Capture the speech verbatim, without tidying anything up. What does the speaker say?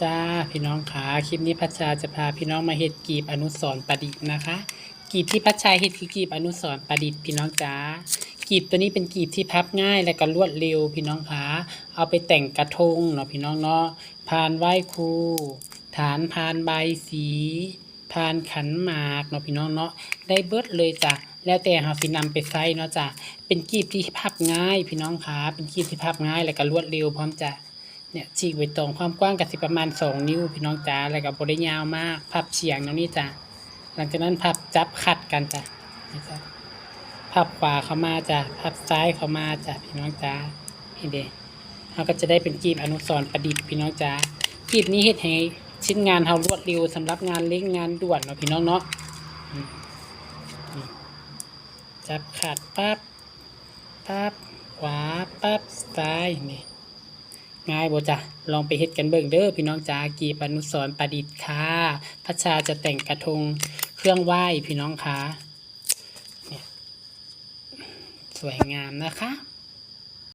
จ้าพี่น้องคะ คลิปนี้พัชชาจะพาพี่น้องมาเฮ็ดกีบอนุสรณ์ประดิษฐ์นะคะ กีบที่พัชชาเฮ็ดคือกีบอนุสรณ์ประดิษฐ์พี่น้องจ๋า กีบตัวนี้เป็นกีบที่พับง่ายและก็รวดเร็วพี่น้องคะ เอาไปแต่งกระทงเนาะพี่น้องเนาะ พานไหว้ครู ฐานพานบายสี พานขันหมากเนาะพี่น้องเนาะ ได้เบิดเลยจ้ะ แล้วแต่เฮาสินำไปใช้เนาะจ้ะ เป็นกีบที่พับง่ายพี่น้องคะ เป็นกีบที่พับง่ายและก็รวดเร็วพร้อมจ้ะ เนี่ย ฉีกใบตอง ความกว้างก็สิประมาณสองนิ้วพี่น้องจ๋า แล้วก็บ่ได้ยาวมาก พับเฉียงแนวนี้จ้ะ หลังจากนั้นพับจับขัดกันจ้ะ นี่จ้ะ พับขวาเข้ามาจ้ะ พับซ้ายเข้ามาจ้ะพี่น้องจ๋า นี่เด้ เฮาก็จะได้เป็นกีบอนุสรณ์ประดิษฐ์พี่น้องจ๋า กีบนี้เฮ็ดให้ชิ้นงานเฮารวดเร็วสำหรับงานเร่งงานด่วนเนาะพี่น้องเนาะ อืม นี่ จับขัดปั๊บ ปั๊บ ขวา ปั๊บ ซ้าย นี่ ง่ายบ่จ้ะ ลองไปเฮ็ดกันเบิ่งเด้อพี่น้องจ๋า กีบอนุสรณ์ประดิษฐ์ค่ะ พัชชาจะแต่งกระทงเครื่องไหว้พี่น้องคะ เนี่ย สวยงามนะคะ